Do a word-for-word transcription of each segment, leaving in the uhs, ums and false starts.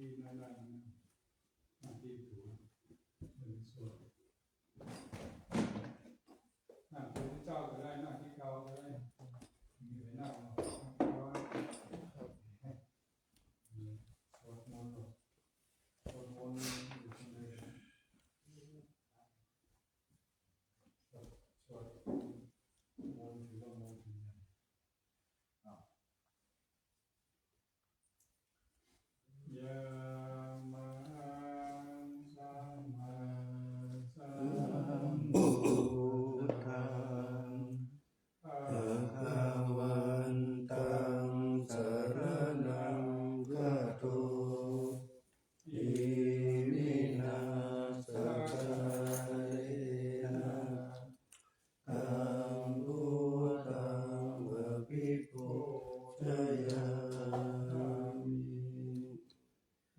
ที่นั่งๆ นั่งที่หัว เป็นส่วน นั่งเป็นพระเจ้าก็ได้ นั่งที่เกาก็ได้ มีใครนั่งหรอ นั่งที่เกา สวดมนต์หรอ สวดมนต์อยู่คนเดียว สวด สวดมนต์ ถือว่ามนต์ถึงยัง อ้าว Yamahaṃ sammāsambuddhaṃ bhagavantaṃ saraṇaṃ gato iminā sakkārena taṃ buddhaṃ abhipūjayāmi.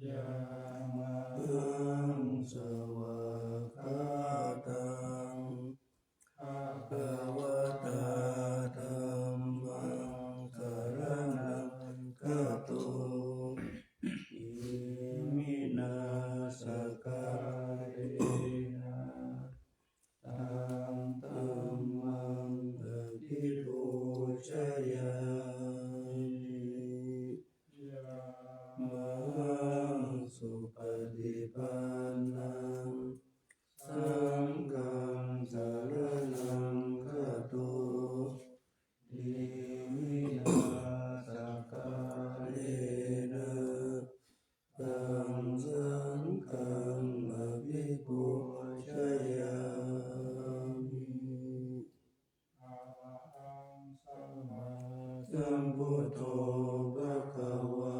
Yamahaṃ svākkhātaṃ bhagavatā dhammaṃ saraṇaṃ gato iminā sakkārena taṃ dhammaṃ abhipūjayāmi. Yamahaṃ supaṭipannaṃ saṅghaṃ saraṇaṃ gato iminā sakkārena taṃ saṅghaṃ abhipūjayāmi. Arahaṃ sammāsambuddho bhagavā,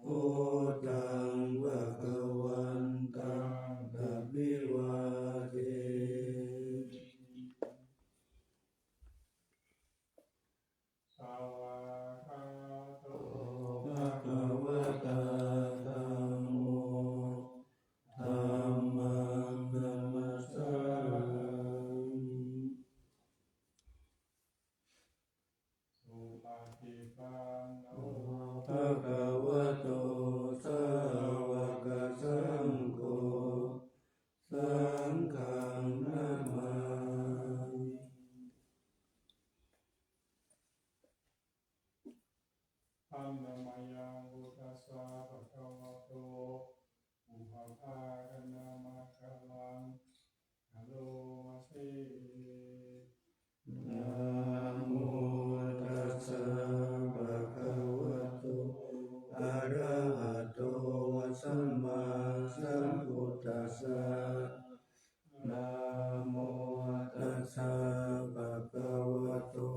buddhaṃ bhagavantaṃ abhivādemi. Svākkhāto bhagavatā dhammo, dhammaṃ namassāmi. Supaṭipanno bhagavato sāvakasaṅgho, saṅghaṃ namāmi. Handa mayaṃ buddhassa bhagavato pubbabhāganamakāraṃ karoma se. Namo tassa bhagavato arahato sammāsambuddhassa. Namo tassa bhagavato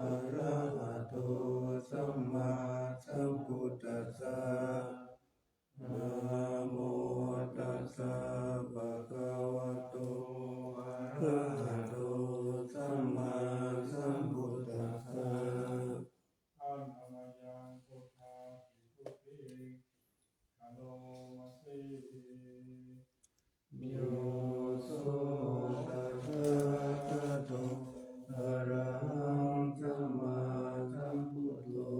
arahato sammāsambuddhassa. Namo tassa bhagavato arahato sammāsambuddhassa. Handa mayaṃ buddhaṃ visuddhiṃ karoma se. Yo so tathāgato arahaṃ sammāsambuddho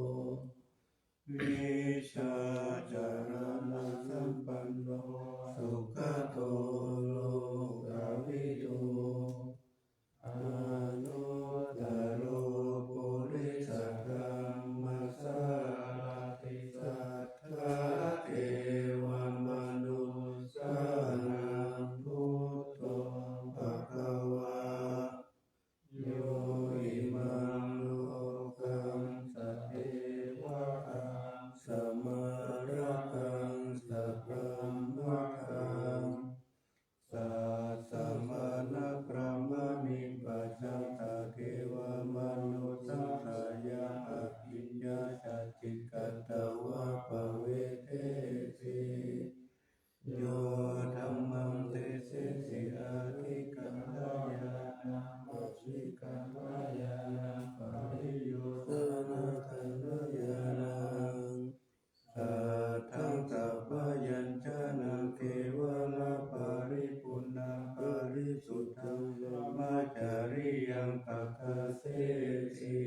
vijjācaraṇasampanno sugato lokavidū anuttaro purisadammasārathi satthā devamanussānaṃ buddho bhagavā. Yo imaṃ lokaṃ sadevaṃ samārakaṃ sabrahmakaṃ sassamaṇabrāhmaṇiṃ pajaṃ sadevamanussayaṃ abhiññācakkhikatvā pavedesi. Yo dhammaṃ desesi adhigameyya nānvāsikaṃ ñāṇaṃ pariyosānakammāñaṇaṃ saddaṃ sabbaññatañāṇaṃ kevalaparipuṇṇaṃ parisuddhaṃ brahmacariyaṃ paṭhasethi.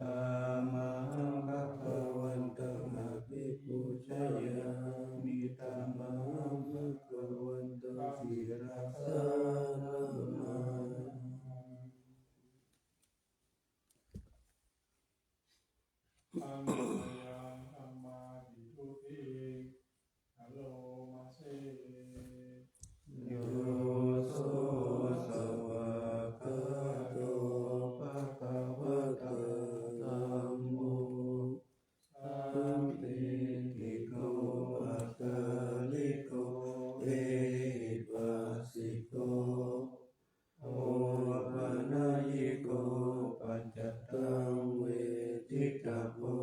Tamahaṃ bhagavantaṃ abhipūjayāmi, tamahaṃ bhagavantaṃ sirasā namāmi. Handa mayaṃ sammādiṭṭhim karoma se. Yo so svākkhāto bhagavatā dhammo sandiṭṭhiko akāliko ehipassiko opanayiko paccattaṃ veditabbo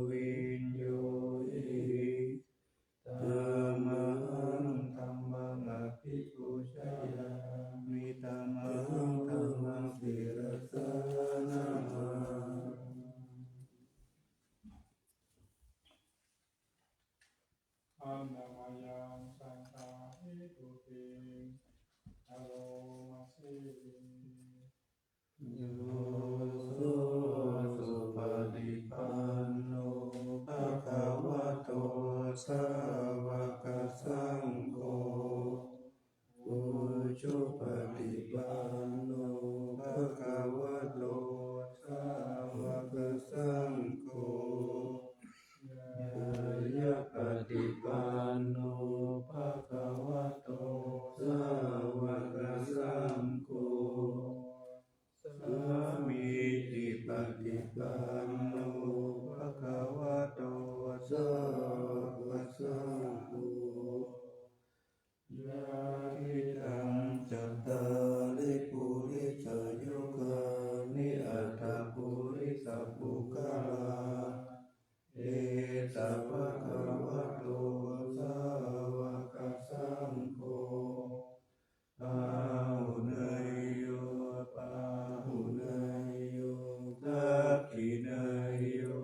viññūhīti. Tamahaṃ dhammaṃ abhipūjayāmi, tamahaṃ dhammaṃ sirasā namāmi. Handa mayaṃ saṅghādiṭṭhim karoma se. Yo so supaṭipanno bhagavato sāvakasaṅgho, ujupaṭipanno bhagavato sāvakasaṅgho, ñāyapaṭipanno bhagavato sāvakasaṅgho, sāmīcipaṭipanno bhagavato sāvakasaṅgho, yadidaṃ cattāri purisayugāni aṭṭha purisapuggalā, esa bhagavato sāvakasaṅgho, āhuneyyo pāhuneyyo dakkhiṇeyyo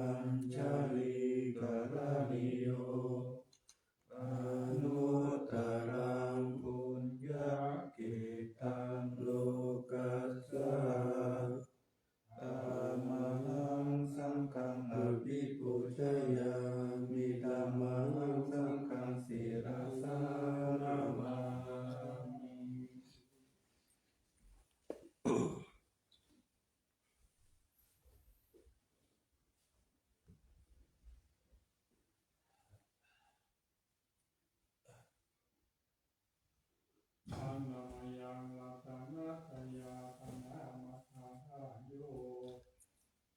añjalikaraṇīyo, anuttaraṃ puññakkhettaṃ lokassāti. Tamahaṃ saṅghaṃ abhipūjayāmi, tamahaṃ saṅghaṃ sirasā namāmi. Handa mayaṃ ratanattayadhammamaggāthāyo,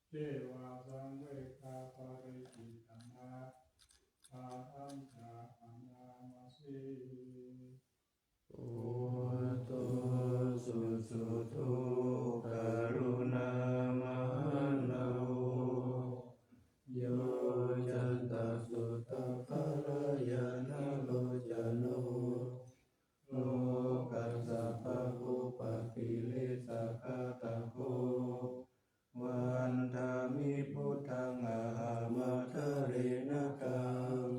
ceva saṃvegaparikittanā, sādhaṃ bhaṇāma se. Buddho susuddho karuṇāmahaṇṇavo, yocantassutapālayaṇalocano, lokassa pāpūpakilesaghātako, vandāmi buddhaṃ ahaṃ ādarena taṃ.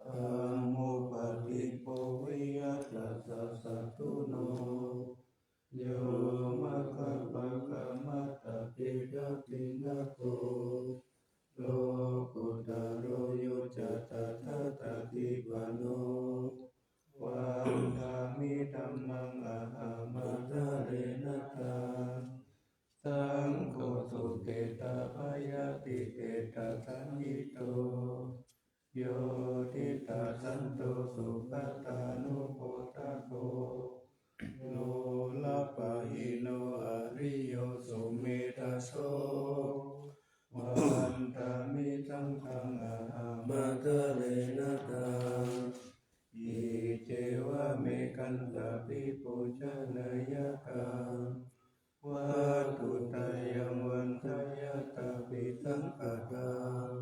Dhammo paṭibo viya tassa satthuno, yo maggapākamattabhidatthinato, lokuttaro yo ca tathāgatipano, vandāmi dhammaṃ ahaṃ ādarena taṃ. Saṅgho dukkhetabbayātiseṭṭhasañhito, yo diṭṭhasanto sugatānupādako, lolapahīno ariyo sumedhaso, vandāmi saṅghaṃ ahaṃ ādarena taṃ. Iccevam ekantā abhipūjanīyaṃ vatthuttayaṃ vandeyya taṃ abhisaṅkhataṃ.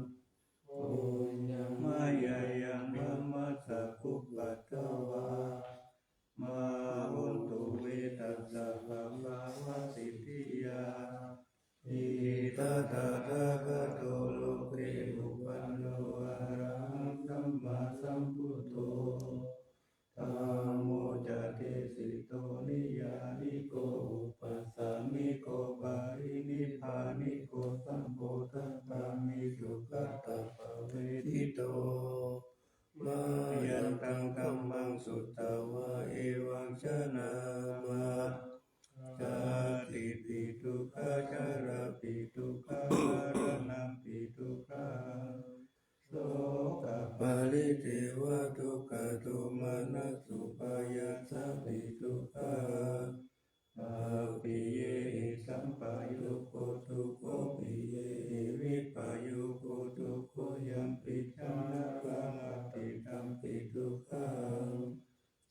Puññaṃ mayā yaṃ brahmassa kupaddavā, mā hontu ve tassa pāpāvasiddhiyā. Iti tathāgato loke uppanno arahaṃ sammāsambuddho, dhammo ca desito niyyāniko upāsamiko parinibbāniko saṅ Jarāpi dukkhā maraṇampi dukkhaṃ sokaparidevadukkhadomanassupāyāsāpi dukkhā appiyehi sampayogo dukkho piyehi vippayogo dukkho yampidaṃ na labhati tampi dukkhaṃ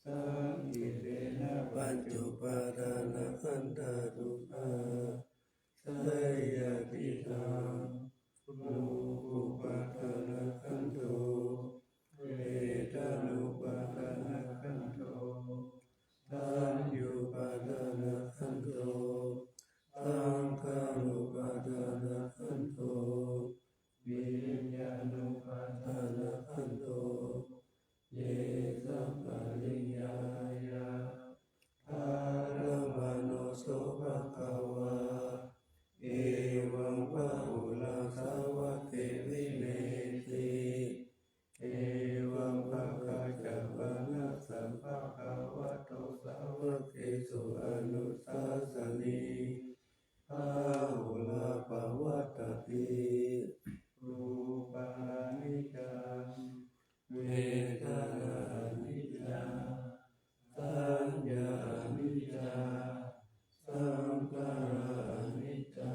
saṅkhittena pañcupādānakkhandhā dukkhā seyyathidaṃ rūpupādānakkhandho vedanupādānakkhandho saññupādānakkhandho saṅkhārupādānakkhandho viññāṇupādānakkhandho ye saṃpariññāya ṭhātamano so bhagavā evaṃ bahulā sāvake vineyyati evaṃ bhagañca vanassa bhagavato sāvakesu anussāsanī bahulā pavattati. Rūpaṃ aniccaṃ, vedanā aniccā, saññā aniccā, saṅkhārā aniccā,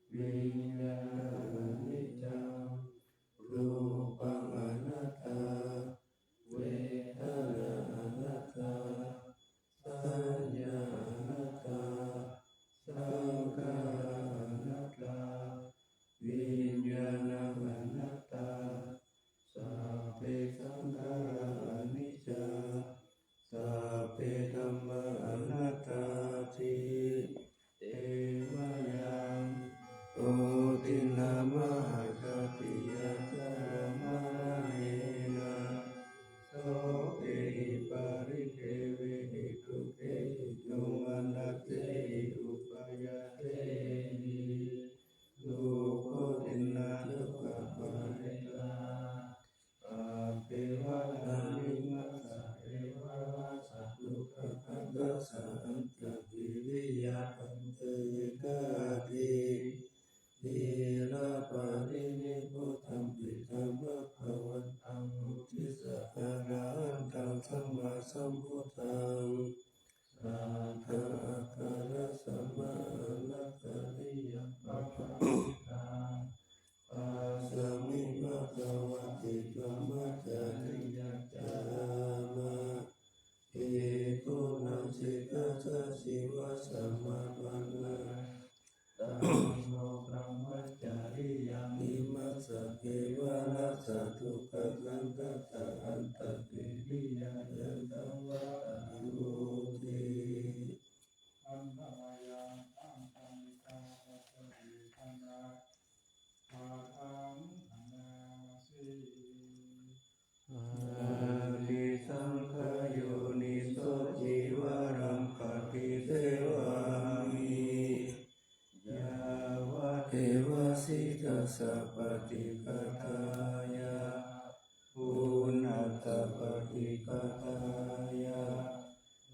viññāṇaṃ aniccaṃ, rūpaṃ anattā, vedanā anattā, saññā anattā, saṅkhārā anattā, viññāṇaṃ anattā, sabbe saṅkhārā aniccā, sabbe dhammā anattāti. Te mayaṃ othinā mahāsatiyā jarāmaraṇena sokehi paridevehi dukkhehi domanassehi upāyāsehi dukkhotinādukkhaparidhā appeva dāni maccakeva rājādukkhakandhassa antakiriyā paccekagātheti. Thīraparinibbutaṃ khiḍḍāmakkhamathaṃ uddissa arahantaṃ sammāsambuddhaṃ satthā ākārasmā alaṅkariyaṃ pabbāvitaṃ pasāmiṃ bhagavato brahmacāriyā cāma bhikkhūnaṃ sikkhāsājīvasamāpannā taṃ no brahmacariyaṃ imaṃ sakeva rājādukkhakandhassa antakiriyā yātavā karoti. Handa mayaṃ saṅghaṃ nikkāmajātikanā padaṃ bhaṇāma se. Paṭisaṅkhā yoniso cīvaraṃ paṭisevāmi yāvadeva sītassa paṭighātāya uṇhassa paṭighātāya,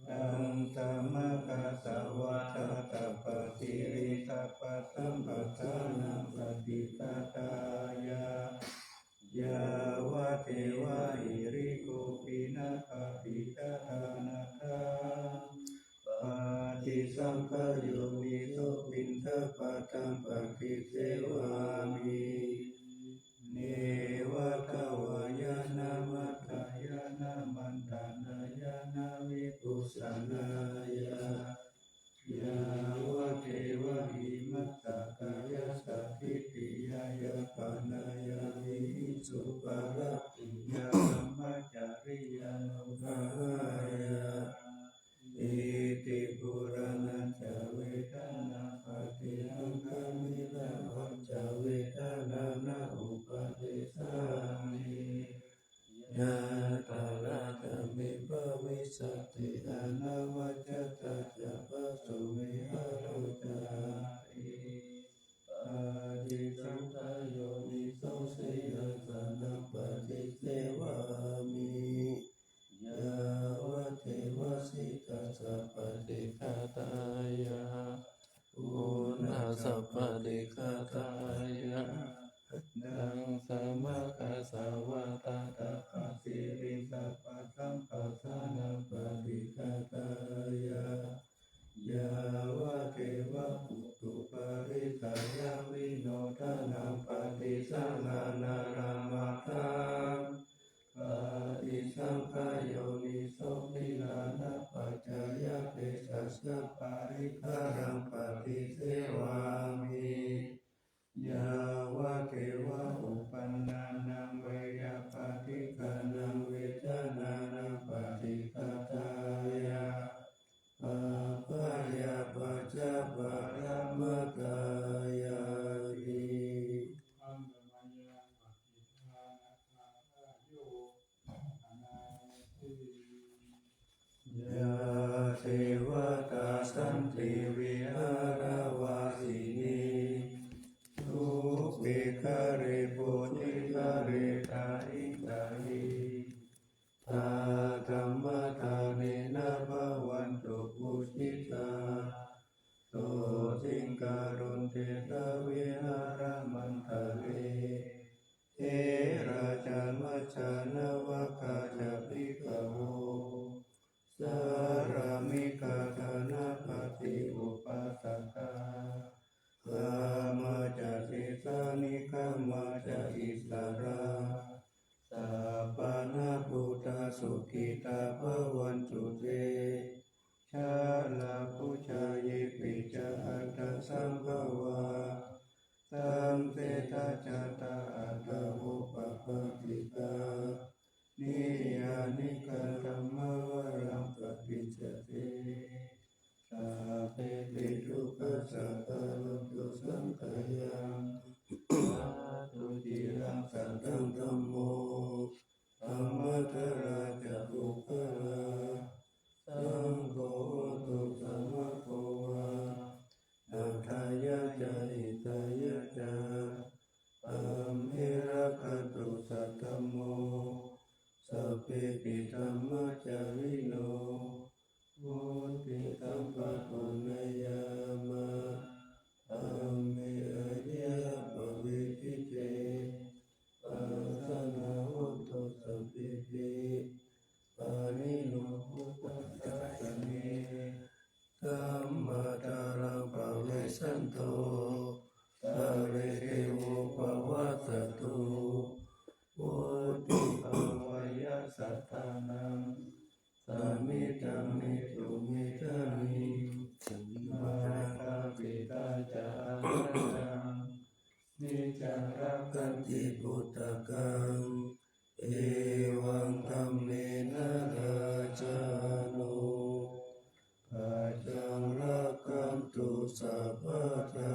daṅkamakasavātātapasiriṃsapasamphassānaṃ paṭighātāya, yāvadeva hirikopinapaṭighātānatthaṃ. Paṭisaṅkhā yoniso piṇḍapātaṃ paṭisevāmi neva davāya na madāya na maṇḍanāya na vibhūsanāya, yāvadeva imassa kāyassa ṭhitiyā yāpanāya vihiṃsuparatiyā brahmacariyānuggahāya. Iti purāṇañca vedanapaṭihaṅkhāmi navañca vedanaṃ na uppādessāmi, yathāladdha me bhavissati anavajjatā ca phasso me arojāti. Paṭisaṅkhā yoniso seyyathānaṃ paṭighātāya, daṃsamakasavātātapasiriṃsapasamphassānaṃ paṭighātāya, yāvadeva utuparissayavinodanaṃ paṭisallānārāmatthaṃ, paṭisaṅkhā yoniso gilānapaccayabhesajjaparikkhāraṃ paṭisevāmi, yāvadeva uppannānaṃ veyyābādhikānaṃ vedanānaṃ paṭighātāya, bhabyāpajjhaparamatāyāti. Yā devatā santi vihāravāsinī, thūpe ghare bodhighare tahiṃ tahiṃ, tā dhammadānena bhavantu pūjitā, sotthiṃ karontedha vihāramaṇḍale. Therā ca majjhā navakā ca bhikkhavo, sārāmikā dānapatī upāsakā, gāmā ca desā nigamā ca issarā, sappāṇabhūtā sukhitā bhavantu te. Jalābujā yepi ca aṇḍasambhavā, saṃsedajātā athavopapātikā, niyyānikaṃ dhammavaraṃ paṭicca te, sabbepi dukkhassa karontu saṅkhayaṃ. Ṭhātu ciraṃ sataṃ dhammo, dhammaddharā ca puggalā, saṅgho hotu samaggo va, atthāya ca hitāya ca. Amhe rakkhatu saddhammo, sabbepi dhammacārino, vuḍḍhiṃ sampāpuṇeyyāma, dhamme ariyappavedite. Pasannā hontu sabbepi, pāṇino buddhasāsane. Dhammadharaṃ pavecchanto, sārīriko pavassatu, vuḍḍhibhāvāya sattānaṃ, samiddhaṃ netu medaniṃ. Mātā pitā ca atrajaṃ, niccaṃ rakkhanti puttakaṃ, evaṃ dhammena rājāno, pajaṃ rakkhantu sabbadā.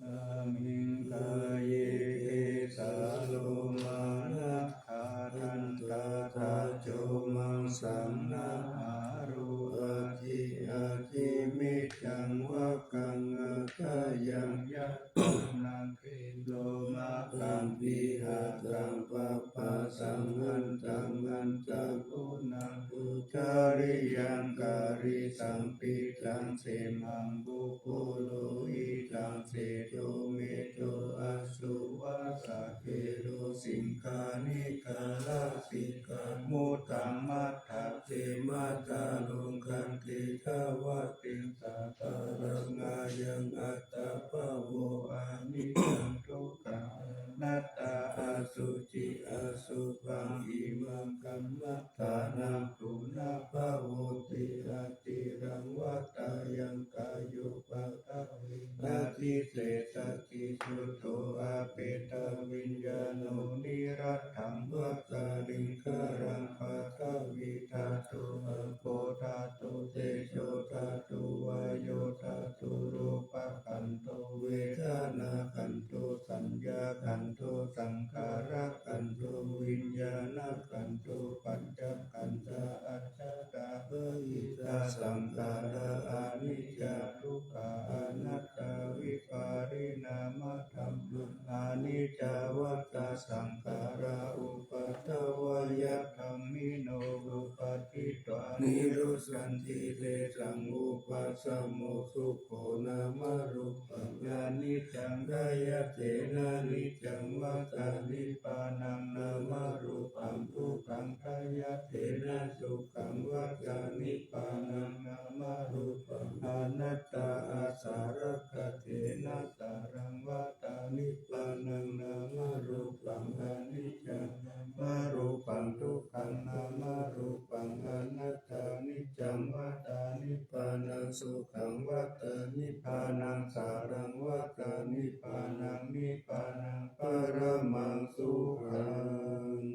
Imasmiṃ kāye kecā lomā nakhā dantā taco maṃ saṃ nahārū adhi ādimecaṃ vakkaṃ athayaṃ yathinā kheḷo makkhaṃ pīhasaṃ papphāsaṃ antaṃ antaṃ uṇaṃ uttariyaṃ karīsaṃ pittaṃ semhaṃ pubbu lohitaṃ sedo medo assu vassa kheḷo siṅghāṇikā lasikkā muttaṃ mattha se mattā luṅganti dvātiṃ sattaraṃ ayaṃ attabhāvo aniccaṃ dukkhaṃ anattā asuci asubhaṃ imaṃ kammadānaṃ punabbhavoti aciraṃ vata ayaṃ kāyo paṭhaviṃ adhisessati chuddho apetaviññāṇo niratthaṃ vata liṅgaraṃ paṭhavī dhātu āpo dhātu tejo dhātu vāyo dhātu rūpakkhandho vedanākkhandho saññākkhandho saṅkhārakkhandho viññāṇakkhandho pañcakkhandhā ajjhattā bahiddhā saṅkhārā aniccā dukkhā anattā vipariṇāmadhammaṃ aniccā vata saṅkhārā uppādavayadhammino uppādittvā nirujjhanti tesaṃ vūpasamo sukho. Nāmarūpaṃ aniccaṃ āyatena niccaṃ vata nibbānaṃ nāmarūpaṃ dukkhaṃ āyatena sukhaṃ vata nibbānaṃ nāmarūpaṃ anattā āsarakkhatena saraṃ vata nibbānaṃ nāmarūpaṃ aniccaṃ nāmarūpaṃ dukkhaṃ nāmarūpaṃ anattā niccaṃ vata nibbānaṃ sukhaṃ vata nibbānaṃ saraṃ vata nibbānaṃ nibbānaṃ paramaṃ sukhaṃ.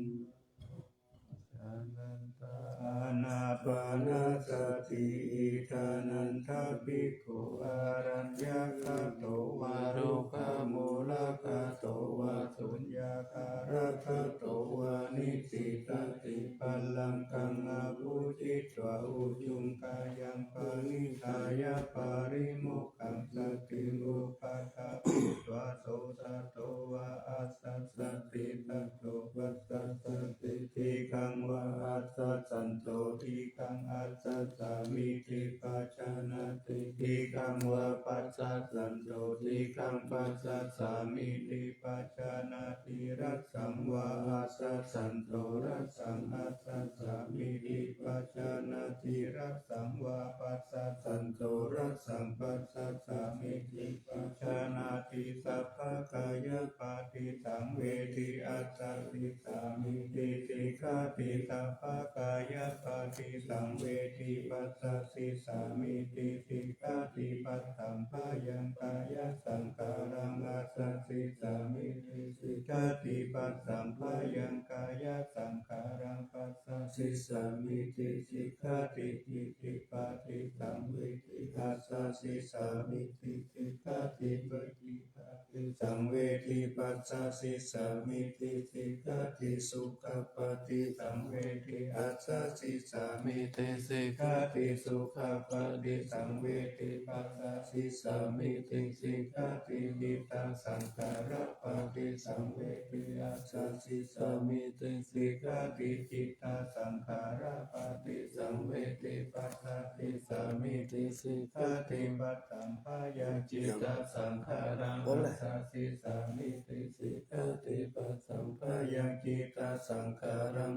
Ānāpānasati. Idha nanda bhikkhu araññagato vā rukkhamūlagato vā suññakāragatto vā nisīdati pallaṅkaṃ abhujitvā ujuṃ kāyaṃ paṇidhāya parimokkhāya satiṃ upaṭṭhapetvā so sato vā assa sati sato passasati dīghaṃ vā assa santo dīghaṃ assasāmīti pajānāti dīghaṃ vā passassanto dīghaṃ passasāmīti pajānāti rassaṃ vā assa santo rassaṃ assasāmīti pajānāti rassaṃ vā passassanto rassaṃ passasāmīti pajānāti sabbakāyappaṭisaṃvedī assasisāmīti sikkhati sabbakāyappaṭisaṃvedī passasisāmīti sikkhati passamphayaṃ kāyasaṅkhāraṃ assasisāmīti sikkhati passamphayaṃ kāyasaṅkhāraṃ passasisāmīti sikkhati diṭṭhipaṭisaṃvedī assasisāmīti sikkhati paṭipaṭisaṃvedī passasisāmīti sikkhati sukhapaṭisaṃvedī assasisāmīti sikkhati sukhapaṭisaṃvedī passasisāmīti sikkhati cittasaṅkhārapaṭisaṃvedī assasisāmīti sikkhati cittasaṅkhārapaṭisaṃvedī passasisāmīti sikkhati passamphayaṃ cittasaṅkhāraṃ assasisāmīti sikkhati passamphayaṃ cittasaṅkhāraṃ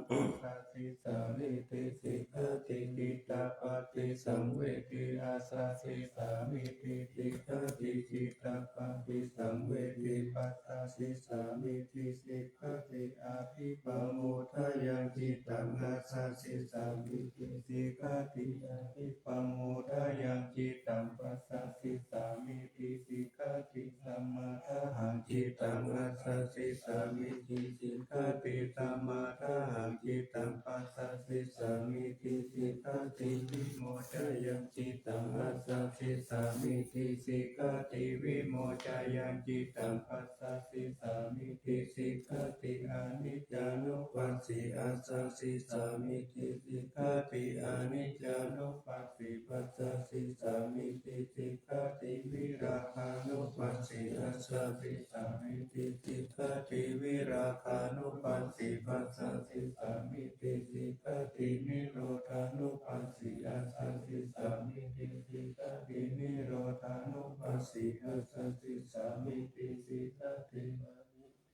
assasisāmīti sikkhati cittapaṭisaṃvedī assasisāmīti sikkhati cittapaṭisaṃvedī passasisāmīti sikkhati abhippamodayaṃ cittaṃ assasisāmīti sikkhati abhippamodayaṃ cittaṃ passasisāmīti sikkhati samādāhaṃ cittaṃ assasisāmīti sikkhati samādāhaṃ cittaṃ passasisāmīti sikkhati vimocayaṃ cittaṃ assasisāmīti sikkhati vimocayaṃ cittaṃ passasisāmīti sikkhati aniccānupassī assasisāmīti sikkhati aniccānupassī passasisāmīti sikkhati virāgānupassī assasisāmīti sikkhati virāgānupassī passasisāmīti sikkhati nirodhānupassī assasisāmīti sikkhati nirodhānupassī assasisāmīti sikkhati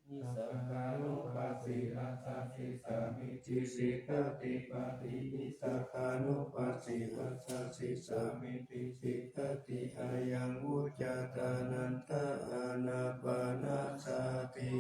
nissaggānupassī assasisāmīti sikkhati paṭinissaggānupassī assasisāmīti sikkhati. Ayaṃ vuccatā nanda ānāpānasati.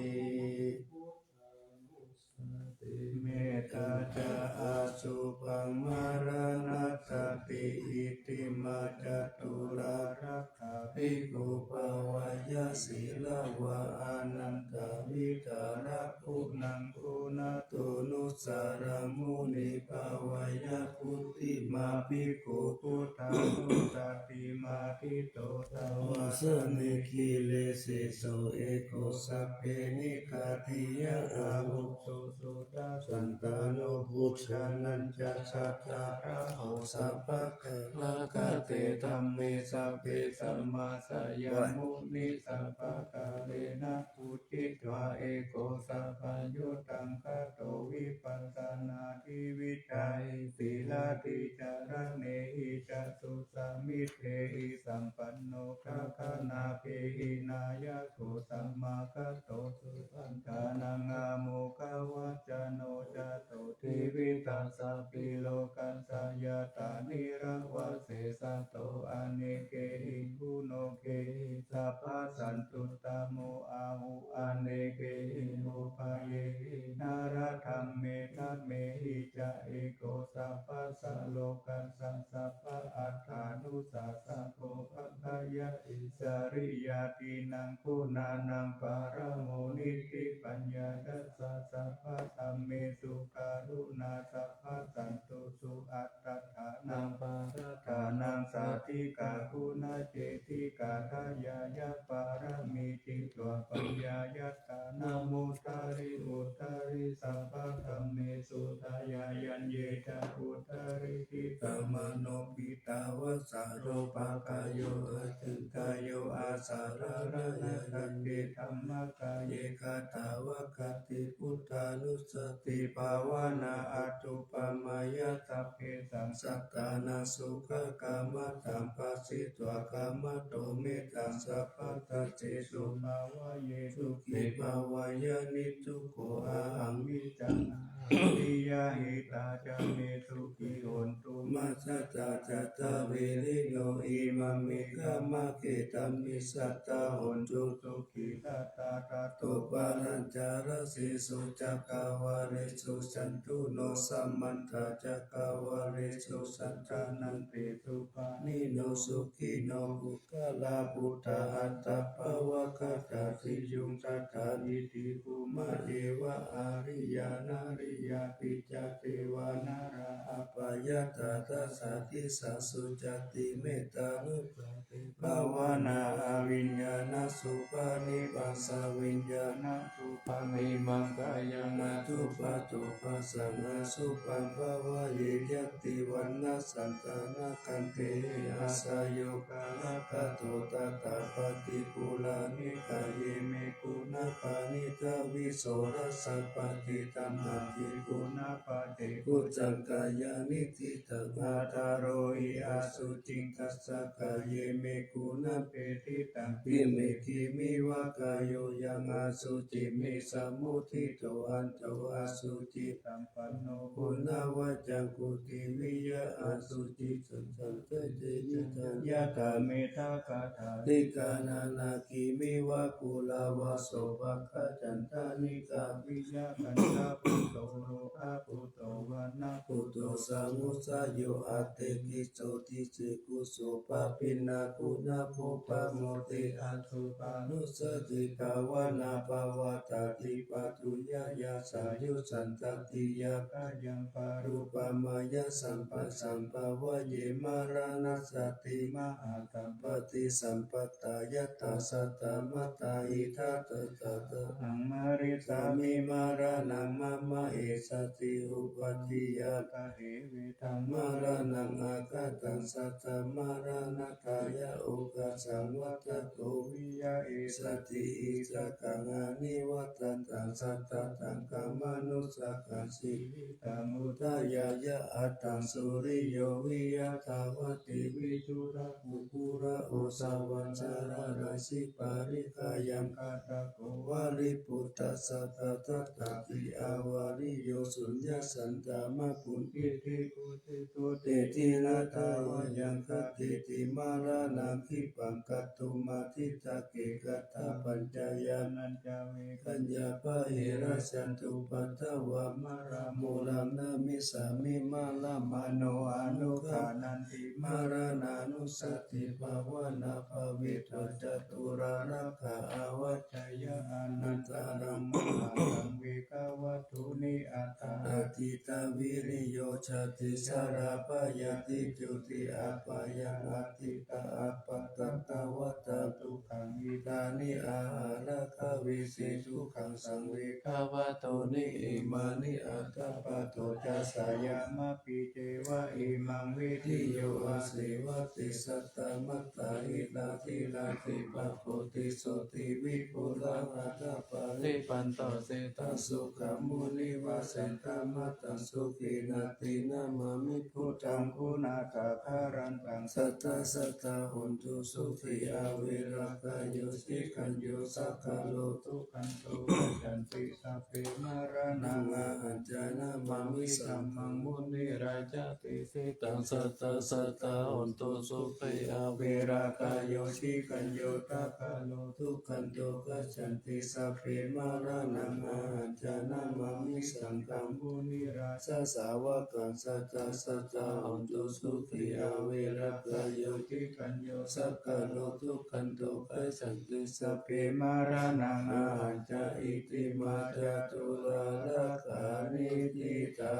Mettā ca asubhaṃ maraṇassati. Itimā catulā lakkhaṇā bhikkhū bhāveyya sīlavā anantavidhālaguṇaṃ guṇātuṇhūsaraṃ muni bhāveyya guṭṭhimā bhikkhū buddhā Saṅgho satimatito savāsanekhilesī so eko sabbe nikkhatiyā avuso suddhā santano buddhānañca sattāraho sabbakārakate dhamme sabbe sammāsayamuni sabbakālena uṭṭhitvā eko sabbaññutaṅgato vipassanādhi vijjāhi sīlādhi caraṇehi ca susamiddhehi sampanno gaganābhī nāyako samāgato supaññānaṃ āmokavacano ca so tividhasāpi lokassa yathā nirāvasesatto anekehi guṇokehi sabbasantuttamo ahu anekehi upayehi naradhamme dhamehi ca eko sabbassa lokassa sabbaattānusassako bhāgayahi sāriyātīnaṃ guṇānaṃ pāramo niṭṭhipaññāya sabbadhammesu karuṇā sabbasantusu attadānaṃ paradānaṃ sādhikā guṇacetikā dayāyapāramī jitva paññāya tānamuttari uttari sabbadhammesu dayāyaññe ca uttari khiḍḍamanopitavasāro pākāyo acintayuṃ āsararaññayaṃ ye dhammakāye katvāna buddhānussatī bhāvanā anuppamāya sabbesaṃ sattānaṃ sukhakammataṃ phāsitvā kamato mettaṃ sabbattaci sukhavayye sukhī bhaveyya niddukkho ahaṃ vijjānāmi piyā hitā ca me sukhī hontu mattā ca jātaviriyo imaṃ me kammakkhettaṃ misattā hontu sukhī sattā tato palañca rasesu cakkavāḷesu cāturu samantā cakkavāḷesu aṭṭhaṃsu pāṇino sukhino puggalā buddhā aṭṭhavāgatā siyuṃ tathā diṭṭhi bhummā devā ariyā nariyā picca devā nalā appayattā dasā disā sujāti mettānussa bhāvanā abhiññānasubhānivasaviññāṇasubhānimaṃ kāyaṃ natthupādupassaṃ asubhaṃ bhāvaye ñātivaṇṇasaṃ ṭhānakkhandhe asayo kālakato tathā paṭipuḷānikāye me guṇā paṇītā visorasā paṭidhamma guṇapāṭikuñjaṃ kāyāni ṭhitaṃ ādarāhi asuciṃ dassa kāye me guṇapeṭṭhitaṃ. Kimme khemeva kāyo yaṃ asuciṃ me samuṭṭhito anto asucisampanno guṇavaccaṃ puthiviyaṃ asuciṃ saṃsajjati yathā mettakāṭhāni ghaṇanā. Khemeva phullavaso pakkacandani kaviyaṃ kaṇṭaputto lokaputto vaṇṇaputto samudayo atthi kiso disekuso pabhinnā guṇapuggato moti asu bhanussati bhāvanā pavattati paṭuyyāya sāyusantati yaṃ kāyaṃ paruppamāya sampassaṃ bhāvaye maraṇassati mahāsampattisampattā yattha saddamattā idha tattha tahaṃ marissāmi maraṇaṃ mama essati uppādiyā kate vedaṃ maraṇaṃ agataṃ saddamaranatthāya okāsaṃ vata ko viya essati icchakaṃ anivaṭṭantaṃ sattataṃ kamanussakaṃ jīvitaṃ udayāya aṭṭhaṃsu riyo viya dhavati visurā kukkuraosa vañcarā rājī parikkhāyaṃ kaṭṭhako valiputtasātā dasapi avariyo suññasaṅkamā puññiddhi bhujitoti dhinatavayaṃ kateti maraṇaṃ khippaṃ katumadiṭṭhake kattapañca yānañca vegaññā pahīnā santupaddavā marāmuraṃ namissāmi. Marāmāno anuggānanti maraṇānussatibhāvanā bhāvetvā caturāgā avajjeyya anantaraṃ mahantā vegavatthuṃ niyatāhaṃ. Atiṭṭhaviriyo jāti jarābyādi jotī apā yaṃ atītā ābhā tathāgata dukkhamidāni āhāragāmesu dukkhaṃ saṃvegavatthūni imāni aṭṭhapadoṭṭhāsayamāpi ceva imaṃ vidhiyū āsevatte. Sattamatā hitathīrā devahutisotthi vipulā aṭṭhapālī panto seṭṭhā sugamū nivāsantamatthaṃ sukhī natthi namāmi buddhaṃ guṇāgaram taṃ. Sattā sadā hontu sukhī averā kāyo cirañño sakko dukkanto gacchanti sabbe maraṇaṃ ahañca namāmi dhammaṃ munirājadesitaṃ. Sattā sadā hontu sukhī averā kāyo cirañño sakko dukkanto gacchanti sabbe maraṇaṃ ahañca namāmi saṅghaṃ munirājasāvakaṃ. Sattā sadā hontu sukhī averā kāyo cirañño sakko dukkanto gacchanti sabbe maraṇaṃ ahañca. Itimā catulāḷhakāniṭṭhitā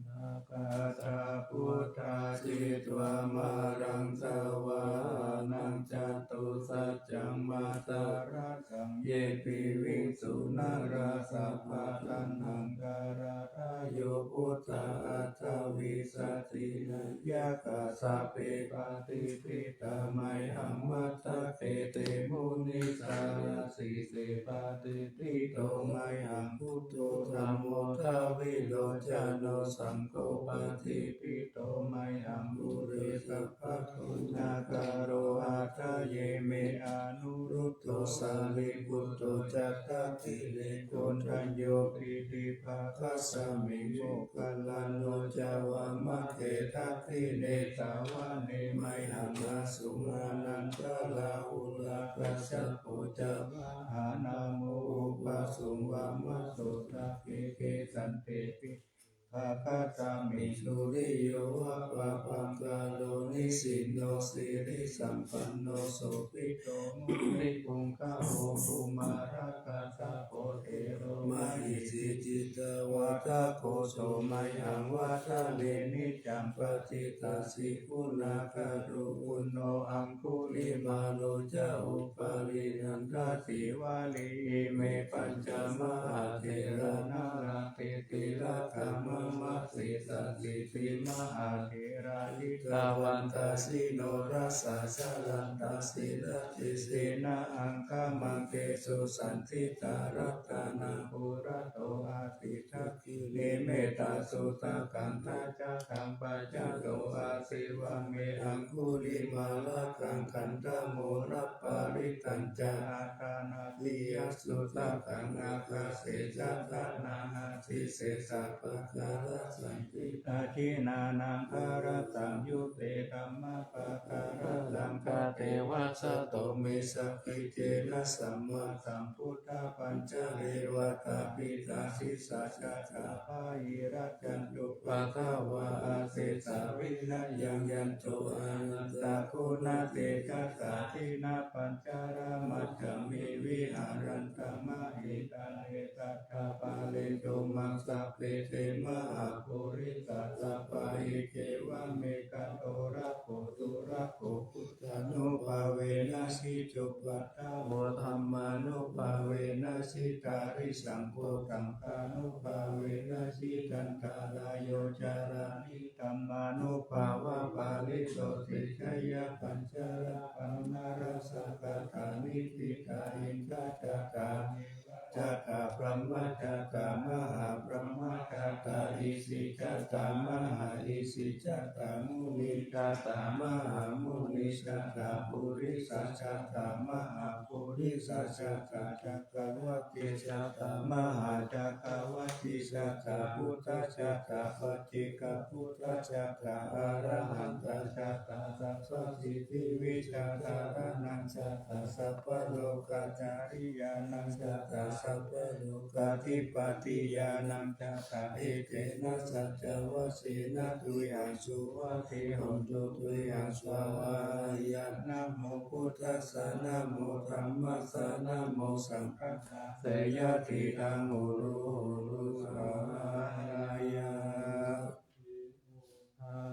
nāgā ca buddhā jetvā māraṃ savāhanaṃ catusaccāmatarasaṃ ye piviṃsu narāsabhā. Taṇhaṅkarādayo buddhā aṭṭhavīsati nāyakā sabbe patiṭṭhitā mayhaṃ matthake te munissarā. Sīse patiṭṭhito mayhaṃ buddho dhammo dvilocano saṅgho patiṭṭhito mayhaṃ ure sabbaguṇākaro. Hadaye me anuruddho sārīputto ca dakkhiṇe koṇḍañño piṭṭhibhāgasmiṃ moggallāno ca vāmake. Dakkhiṇe savane mayhaṃ āsuṃ ānandarāhulā kassapo ca vāmānāmo ubhāsuṃ vāmasotake. Kesante piṭṭhibhāgasmiṃ suriyo va pabhaṅkaro nisinno sirisampanno sobhito munipuṅgavo. Kumārakassapo thero mahesī cittavādako so mayhaṃ vadane niccaṃ patiṭṭhāsi guṇākaro. Puṇṇo aṅgulimālo ca upālī nandasīvalī ime pañca mahātherā nalāṭe tilakā mama. Sesāsīti mahātherā jitavantā jinorasā jalantā sīlatejena aṅgamaṅgesu saṇṭhitā. Ratanaṃ purato āsi dakkhiṇe mettasuttakaṃ dhajaggaṃ pacchato āsi vāme aṅgulimālakaṃ. Khandhamoraparittañca āṭānāṭiyasuttakaṃ ākāse chadanaṃ āsi sesā pākārasaṇṭhitā. Jinānaṃ khalaṃ saṃyutte dhammapākārasaṅkhāte vasato me sakiccena sammāsambuddhapañjare. Vātapittādisañjātā bāhirajjhattupaddavā asesā vinayaṃ yanto anantaguṇatejasā. Jinapañjaramajjhamhi viharantaṃ mahītale saddhammaparinijjhutaṃ sabbe te mahāpurisāsabhā. Iccevam ekato rakko surakkho buddhānubhāvena jitupaddavo dhammānubhāvena jitārisaṅgho saṅghānubhāvena jitantarāyo carāmi dhammānubhāvapālito. Seyyathāyaṃ narānaṃ sāvakā niṭṭhitā indajātā devā jatā brahmā jatā mahābrahmā jatā isijātā mahāisijātā munijātā mahāmunijātā purisajātā mahāpurisajātā ca kkavajjijātā mahācakkavajjijātā buddhajātā paccekabuddhajātā arahantajātā sabbasiddhivijjādharānañjātā sabbalokacāriyānañjātā sabbalokādhipatiyānañjātā etena saccavajjena tuyhaṃ suvatthi hotu tuyhaṃ svākkhātā. Namo buddhassa namo dhammassa namo saṅghassa jayasiddhaṃ hotu hotu svākkhātā.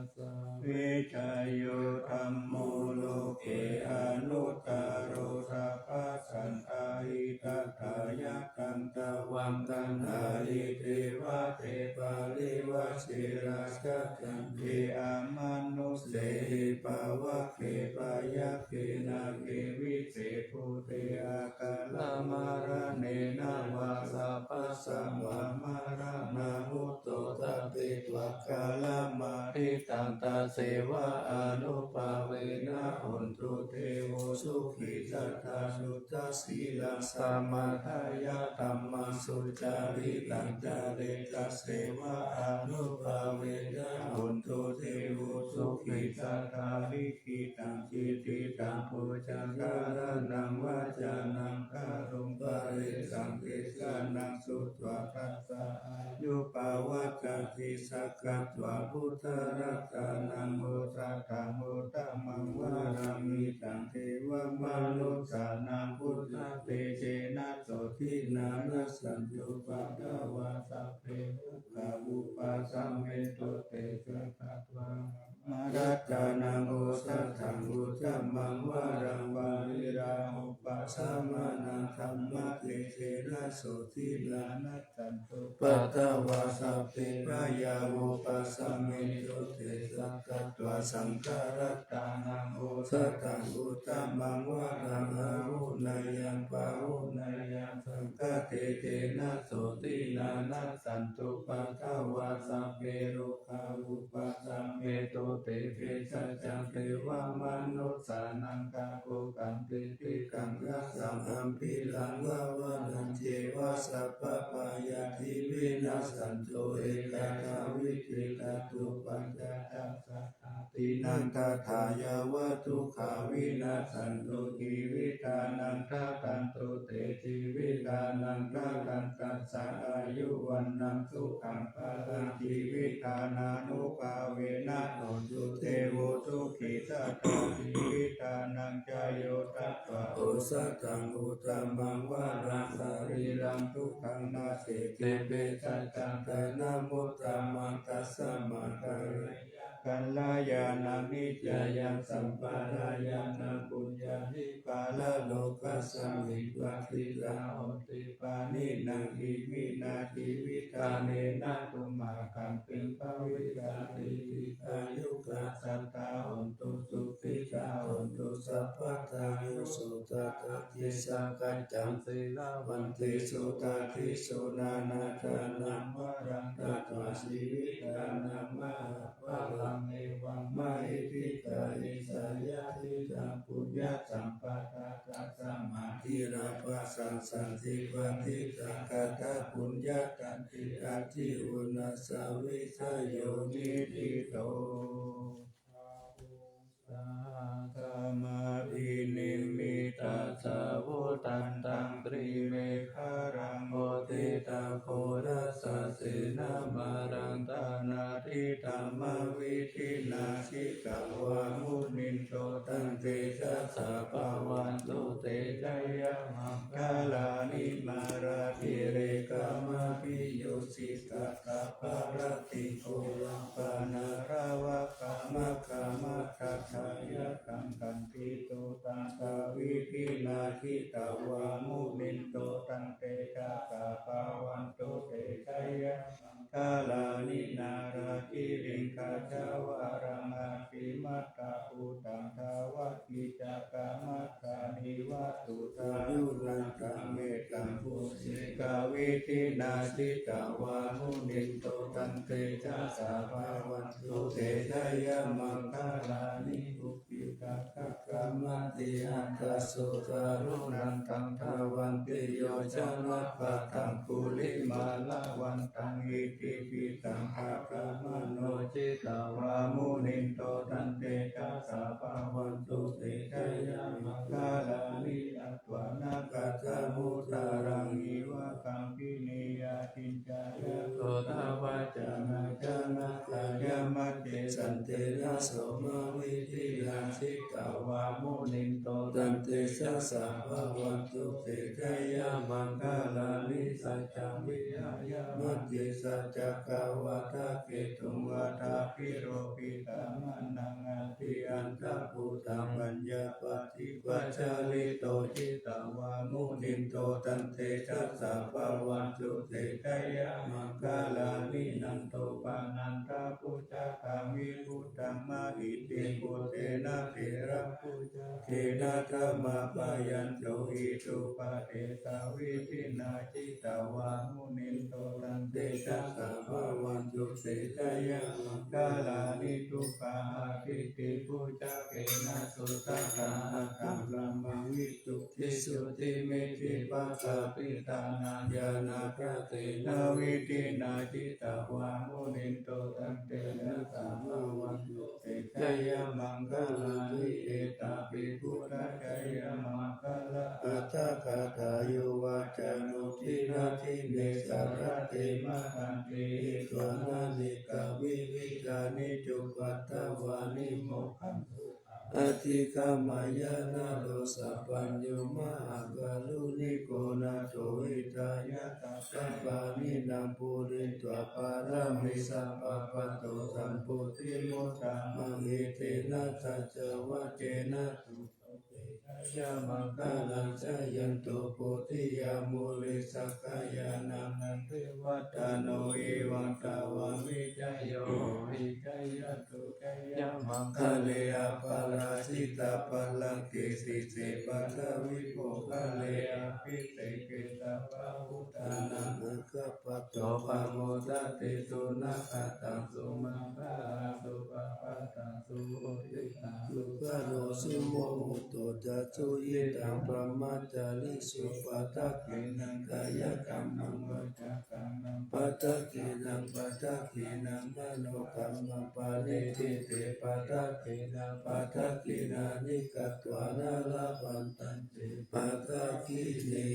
Vijjācaraṇaṃ vijjāyo dhammo loke anuttaro sabbasattahitatthāya katvāna kaṃ taṃ iti vate parivajje rājadaṇḍe amanussehi pāvake byagghe nāge vise bhūte akālamaraṇena vā sabbasmā maraṇā mutto tappetvā kālamāritaṃ tasseva ānubhāvena hontu devo sukhī sadā suddhasīlaṃ samādāya dhammaṃ sucaritaṃ care tasseva ānubhāvena hontu devo sukhī sadā. Likhitaṃ cintitaṃ pūjā dhāraṇaṃ vācanaṃ kāruṃ paresaṃ desanaṃ sutvā tassa āyu pavaḍḍhatīti. Sakkatvā buddharatanaṃ osathaṃ uttamaṃ varaṃ hitaṃ devamanussānaṃ buddhatejena sotthinā nassantupaddavā sabbe dukkhā vūpasamentu te. Sakkatvā dhammaratanaṃ osathaṃ uttamaṃ varaṃ pariḷāhūpasamanaṃ dhammatejena sotthinā nassantupaddavā sabbe bhayā vūpasamentu te. Sakkatvā saṅgharatanaṃ osathaṃ uttamaṃ varaṃ āhuneyyaṃ pāhuneyyaṃ saṅghatejena sotthinā nassantupaddavā sabbe rogā vūpasamentu te. Vegacāyaṃ devamanussānaṃ takogaṃ tiktikaṃ yasaṃ ambhiraṃ avanaññeva sabbabhayādi vinassantu. Ekadā vidhikā dubbhajjā ca sattāti naṃ tathā yāva dukkhā vinassantu jīvitānaṃ. Dadantu te jīvitānaṃ dadantassā āyu vaṇṇaṃ sukhaṃ balaṃ jīvitadānubhāvena hontu devo sukhī sadā. Jīvitadānañca yo datvā osathaṃ uttamaṃ varaṃ sarīraṃ sukhaṃ nassi te bhesajjatthanamuttamaṃ. Tasmā kālāya kalyāṇaṃ niccāya sampādāya na puññāni paralokasmiṃ patiṭṭhā honti pāṇinaṃ. Iminā jīvitadānena tumhākaṃ piṃ bhavissatīti. Dīghāyukā sadā hontu sukhitā hontu sabbadā. Yo sotthā dassesi sakkaccaṃ sīlavantesu tathīsu na nāthānaṃ varaṃ datvā jīvitadānaṃ mahapphalaṃ evaṃ mahiddhikā issajja diṭṭhaṃ puññasampadaṃ. Tasmā dhīrā bhāsassanti patiṭṭhāgatā puññatantī addi uṇhissavijayo niṭṭhito. Bāhuṃ sahassamabhinimmitasāvudhantaṃ grīmekhalaṃ uditaghorasasenamāraṃ dānādidhammavidhinā jitavā munindo taṃ tejasā bhavatu te jayamaṅgalāni. Mārātirekamabhiyujjhitasabbarattiṃ ghorampanāḷavakamakkhamathaddhayakkhaṃ khantīsudantavidhinā jitavā munindo taṃ tejasā bhavatu te jayamaṅgalāni. Nāḷāgiriṃ gajavaraṃ atimattabhūtaṃ dāvaggicakkamasanīva sudāruṇantaṃ mettambusekavidhinā jitavā munindo taṃ tejasā bhavatu te jayamaṅgalāni. Ukkhittakhaggamatihatthasudāruṇantaṃ dhāvantiyojanapathaṅgulimālavantaṃ iddhībhisaṅkhatamano jitavā munindo taṃ tejasā bhavatu te jayamaṅgalāni. Katvāna kaṭṭhamudaraṃ iva gabbhinīyā ciñcāya duṭṭhavacanaṃ janakāyamajjhe santena Somavidhinā jitavā munindo tantejasā bhavatu te jayamaṅgalāni. Saccaṃ vihāya matisaccakavādaketuṃ vādābhiropitamanaṃ atiandhabhūtaṃ paññāpadīpajalito jitavā munindo tantejasā bhavatu te jayamaṅgalāni. Nandopanandabhujagaṃ vibudhaṃ mahiddhiṃ puttena therabhujagena damāpayanto iddhūpadesavidhinā jitavā munindo tantejasā bhavatu te jayamaṅgalāni. Duggāhadiṭṭhibhujagena sudaṭṭhahatthaṃ brahmaṃ visuddhijutimiddhibakābhidhānaṃ ñāṇāgadena vidhinā jitavā munindo tantejasā bhavatu te jayamaṅgalāni. Etāpi buddhajayamaṅgalaaṭṭhagāthā yo vācano dinadine sarate matandī hitvānanekavividhāni cupaddavāni mokkhaṃ sukhaṃ adhigameyya naro sapañño. Mahākāruṇiko nātho hitāya sabbapāṇinaṃ pūretvā pāramī sabbā patto sambodhimuttamaṃ etena saccavajjena buddho te jayamaṅgalaṃ. Jayanto bodhiyā mūle sakyānaṃ nandivaḍḍhano evaṃ tvaṃ vijayo hohi jayassu jayamaṅgale aparājitapallaṅke sīse paṭhavipokkhare abhiseke sabbabuddhānaṃ aggappatto pamodati. Sunakkhattaṃ sumaṅgalaṃ supabhātaṃ suhuṭṭhitaṃ sukhaṇo sumuhutto ca suyiṭṭhaṃ brahmacārisu padakkhiṇaṃ kāyakammaṃ vācākammaṃ padakkhiṇaṃ padakkhiṇaṃ manokammaṃ paṇidhī te padakkhiṇā padakkhiṇāni katvāna labhantatthe padakkhiṇe.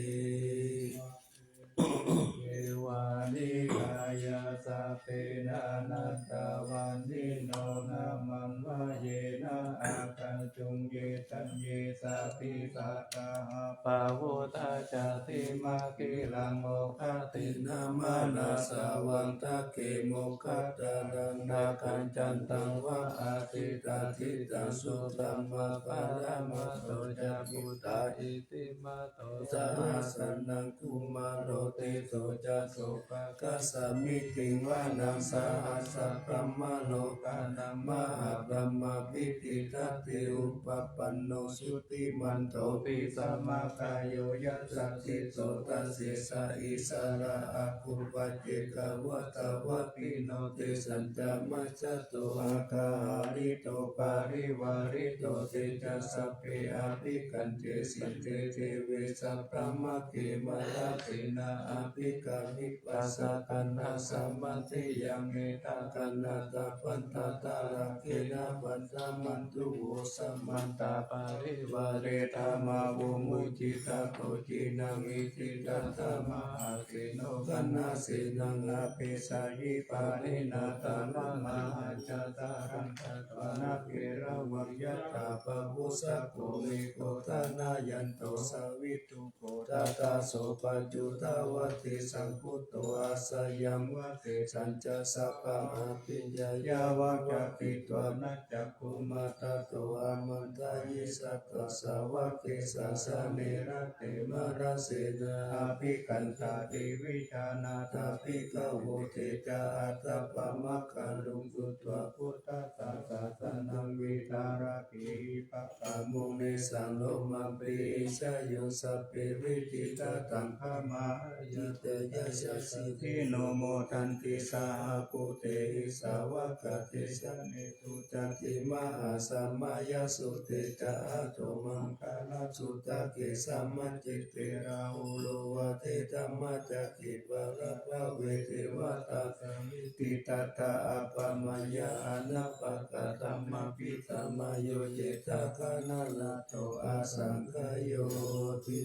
Devāni kāyā sabbe nānattavaṇṇino nāmanvayena āgañchuṃ ye caññe sadisā sahabhāvo tañca dimagiriṃ oghatiṇṇamanāsavaṃ dakkhemoghataraṃ nāgaṃ candaṃva asitātitaṃ suddhaṃva paramato ca puttā iddhimato saha sanaṅkumāro tisso ca sopāga samitiṃ vanaṃ sahassabrahmalokānaṃ mahābrahmābhitiṭṭhati upapanno jutimanto bhismākāyo yasassi so dasettha issarā āgū paccekavasavattino tesañca majjhato āga hārito parivārito te ca sabbe abhikkante sinde deve sabrahmake mārasenā abhikkāmi passa kaṇhassa mandiyaṃ etha gaṇhatha bandhatha rāgena bandhamatthu vo samantā parivāretha mā vo muñcittha koci naṃ iti tattha mahāseno kaṇhasenaṃ apesayi pāṇinā talamāhacca saraṃ katvāna bheravaṃ yathā pāvussako megho thanayanto savijju ko tadā so paccudāvatti saṅkuddho asayaṃvase sañcassa pāpā abhiññāya vavakkhitvā na cakkhumā tato āmantayi satthā sāvake sāsane rate mārasenā abhikkantā te vijānātha bhikkhavo te ca ātappamakaruṃ sutvā buddhassa sāsanaṃ vītarāgehi pakkāmuṃ nesaṃ lomampi iñjayuṃ sabbe vijitasaṅgāmā hitāyasassi dino modanti saha bhūtehi sāvakā te janesuṃ candimā asamā yassu te ca ato maṅgalaṃ sutake samācite rāhulo vācedamā cake balapave devatā samitiṃ tadā appamāya anappakattaṃ abhisamāyo citagānanātho asaṅkhayoti.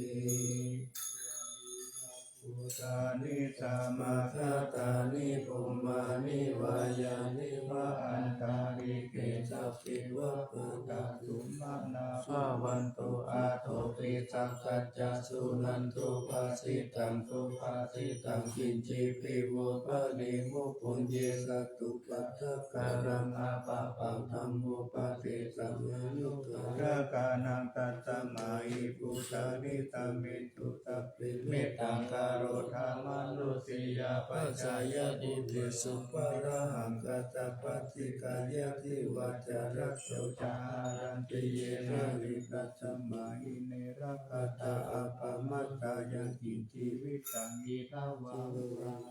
Bhūtāni samāgatāni bhummāni vā yāni va antalikkhe, sabbeva bhūtā sumanā bhavantu, athopi sakkacca suṇantu bhāsitaṃ. Subhāsitaṃ kiñcipi vo bhaṇemu puññe sattu padakaraṃ apāpaṃ dhammupadesaṃ anukarakānaṃ, tasmā hi bhūtā nisāmethu sabbe mettaṃ karotha mānusiyā pajāya bhūtesu pāṇahaṃ. Kassapāsi kāyāsi vācāya so ca hāranti ye nāni, tasmā hi ne rakkhatha appamattā. Yaṅkiñci vittaṃ idha vā huraṃ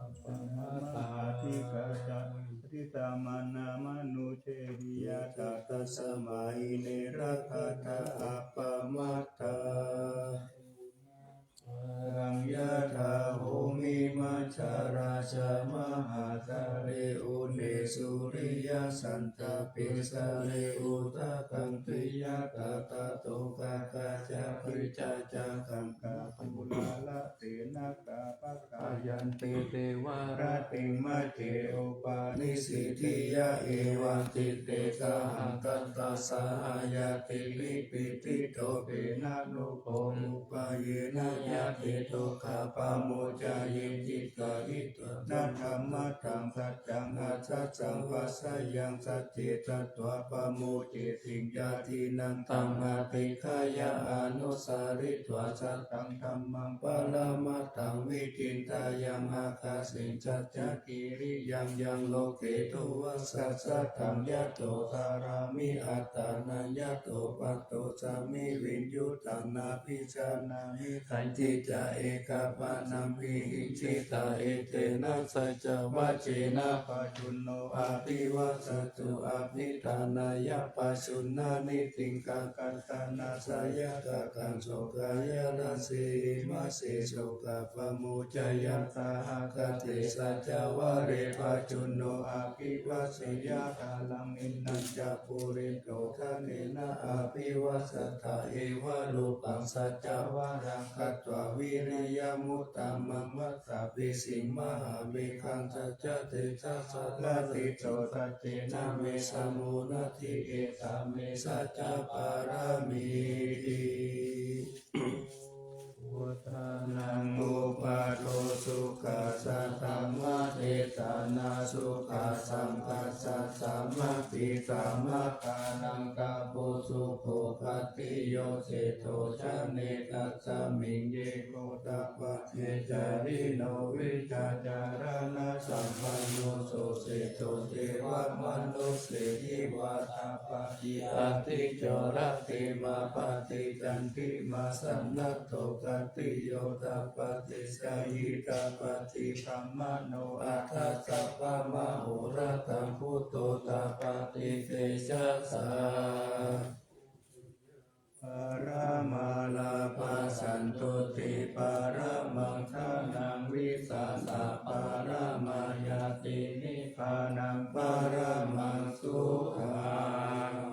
appamattā, adhigatā diṭṭhamadāmanusseriyā, tasmā hi ne rakkhatha appamattā. Samaṃ yathā bhummimajjharajamahāsare, udesuriyā santape sare udakaṃ, tiyatha tato gaṅgā ca bhīmā ca gaṅgā uḷārase nāgā pākayanti devā rattiṃ majjhe upanissi tiyā, evaṃ diṭṭhe sahagatā sahayatthihi piṭṭhito phenānupo upayena yathinto gabbhamo cāye, cikkharitvāna dhammaṭṭhaṃ saccaṃ asasaṃ vasayaṃ, sacce tatvā pamodeti. Yadi naṃ taṃ adhikkāya anussaritvā sataṃ dhammaṃ paramatthaṃ, vichindayaṃ ākāse saccakiriyaṃ, yaṃ loke duvasassataṃ yato carāmi attānaṃ, yato paṭosmi viññūhaṃ nābhijānāmi kañci ca, ekapāṇampi hiṃsitha etena saccavajjena. Pajjunno abhivāsatu abhiṭhānāya pajjuṇṇaṃ, nisingadānaṃ sāyakānaṃ sokāyadāse, imāse sokā pamojayā sahagathe saccavajje. Pajjunno abhivāseyya kālaṃ innañca puriso, kālena abhivāsattha evarūpaṃ saccavajjena, katvā vīriyamuttamaṃ vattabhisiṃ mahāvegā, satta sesā saratisso saccena me samudatti, etā me saccapāramīti. Uddhānaṃ ubhāto sukhā saddhammadesanā, sukhā saṅghassa sāmaggī, samaggānaṃ tapo sukho. Khattiyo seṭṭho janetasmiṃ ye gotta paje jarino, vijjācaraṇasampanno so seṭṭho devamanussevhi, vātapāti ādicco rattimābhāti candimā sannaddho. Khattiyo tapati jhāyī tapati brāhmaṇo atha sabbamahorattaṃ buddho tapati tejasā. Paramābhā santuṭṭhi paramaṃ dhanaṃ vissāsaparamā ñāti nibbānaṃ paramaṃ sukhaṃ.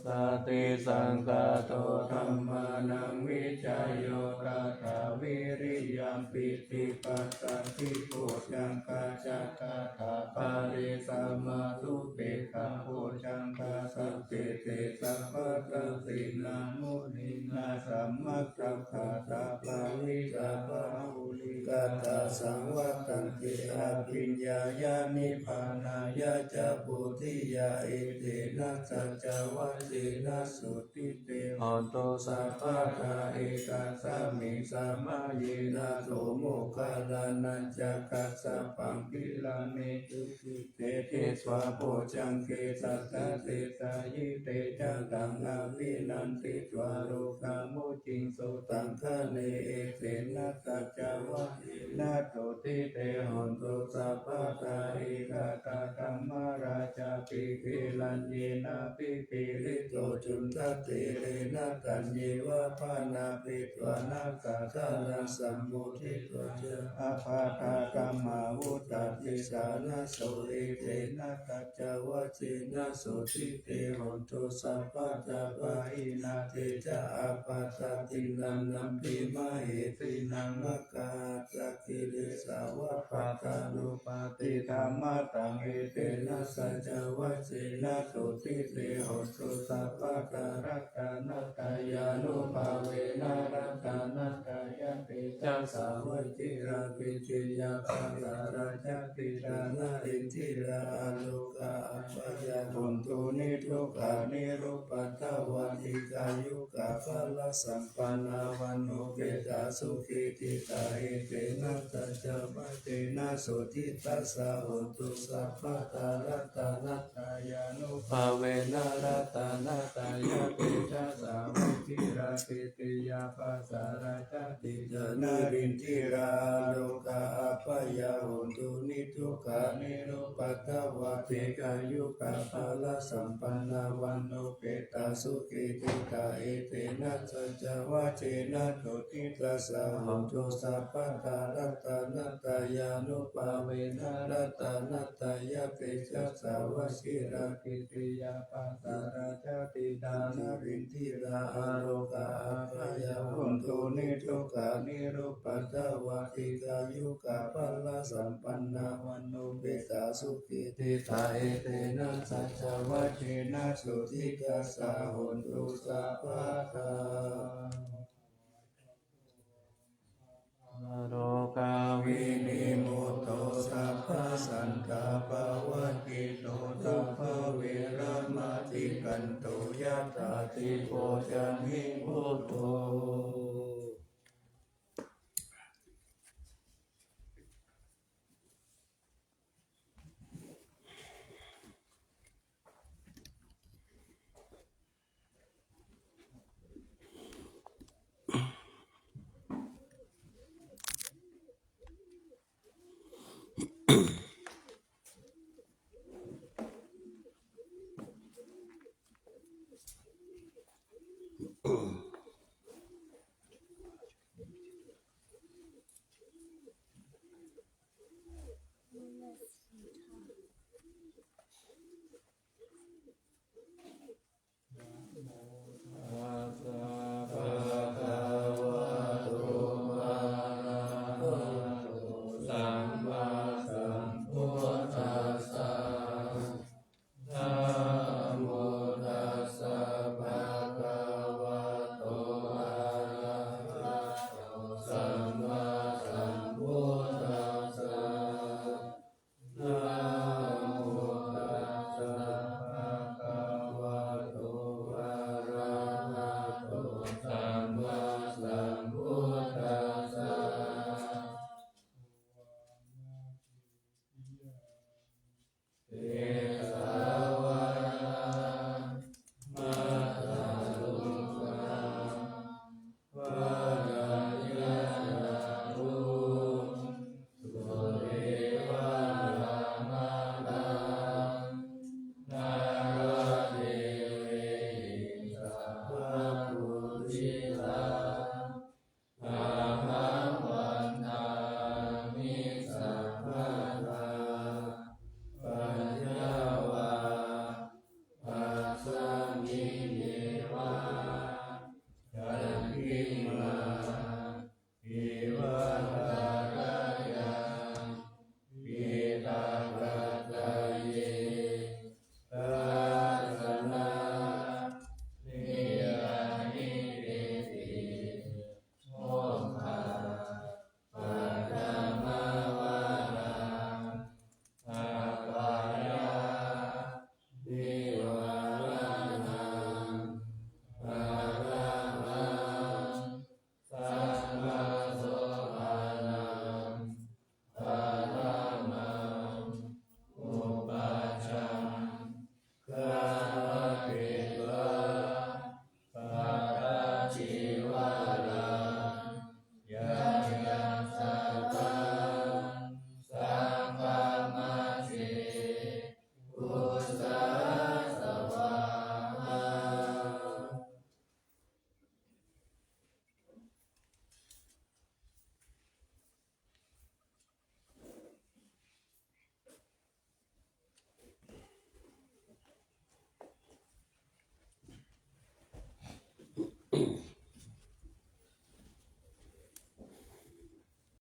Satisaṅkhāto dhammānaṃ vicayo tathā vīriyampīti passaddhi bojjhaṅgā ca tathāpare samādhupekkhabojjhaṅgā sattete sabbadassinā muninā sammadakkhātā bhāvitā bahulīkatā saṃvattanti abhiññāya nibbānāya ca bodhiyā. Etena saccavajjena sotthi te hontu sabbadā. Ekasmiṃ samaye nātho moggallānañca kassapaṃ gilāne dukkhite disvā bojjhaṅge satta desayi. Te ca taṃ abhinanditvā rogā mucciṃsu taṅkhaṇe. Etena saccavajjena sotthi te hontu sabbadā. Ekadā dhammarājāpi gelaññenābhipīḷito Cundattherena taññeva bhaṇāpetvāna sādaraṃ sammoditvā ca ābādhā tamhā vuṭṭhāsi ṭhānaso. Etena saccavajjena sotthi te hotu sabbadā pahīnā te ca ābādhā tiṇṇannampi mahesinaṃ. Maggāhatakilesāva pattānuppattidhammataṃ. Etena saccavajjena sotthi te hotu sabbadā. Ratanattayānubhāvena ratanattayatejasā vajirapittiyā pasārājāti narindirā arogā abyāpajjhā hontu niddukkā nirupaddavā dīghāyukā balasampannā vaṇṇuppetā sukhī ṭhitā. Etena saccavajjena sotthi tassa hotu sabbadā. Ratanattayānubhāvena ratanattayatejasā vajirapittiyā pasārājāti ca narindirā arogā abyāpajjhā hontu niddukkā nirupaddavā dīghāyukā balasampannā vaṇṇuppetā sukhī ṭhitā. Etena saccavajjena sotthi tassa hotu sabbadā. Ratanattayānubhāvena ratanattayatejasā vajirapittiyā pasārājāti ca narindirā arogā abyāpajjhā hontu niddukkā nirupaddavā dīghāyukā balasampannā vaṇṇuppetā sukhī ṭhitā. Etena saccavajjena sotthi tassa hotu sabbadā. Rogā vinimutto sabbasantāpavajjito sabbaveramatikkanto yathā tibbo caṅgibhūto. Namo tassa bhagavato arahato sammāsambuddhassa. Namo tassa bhagavato arahato sammāsambuddhassa.